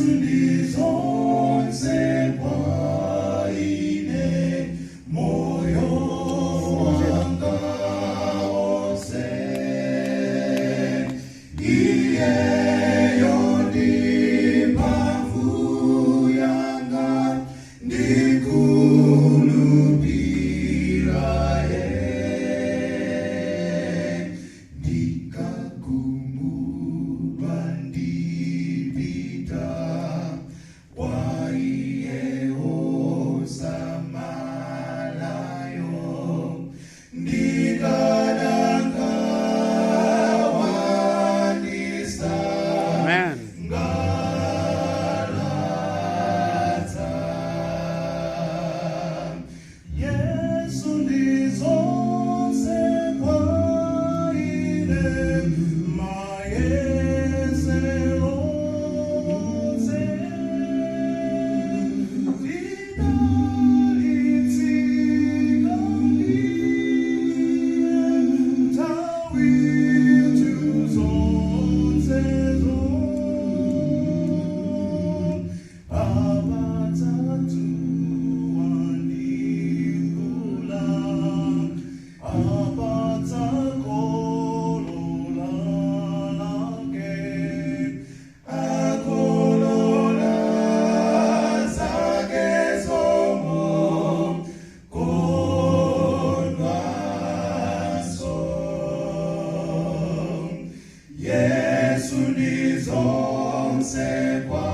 Yesu ndi zonse kwa ine, moyo wanga wonse. Iyeyo ndi mphamvu yanga, ndikhulupira ye. Ndikakhumudwa ndipita kwa iye wosamalayo, ndikada nkhawa ndisa Amen. ngalatsa. Yesu ndi zonse kwa ine, mayesero onse. Ndidalitsika ndiye nthawi zonsezo. Apatsa dzuwa ndi mvula, apatsa kholola lake, akolola zake zomwe kondwanso. Yesu ndi zonse kwa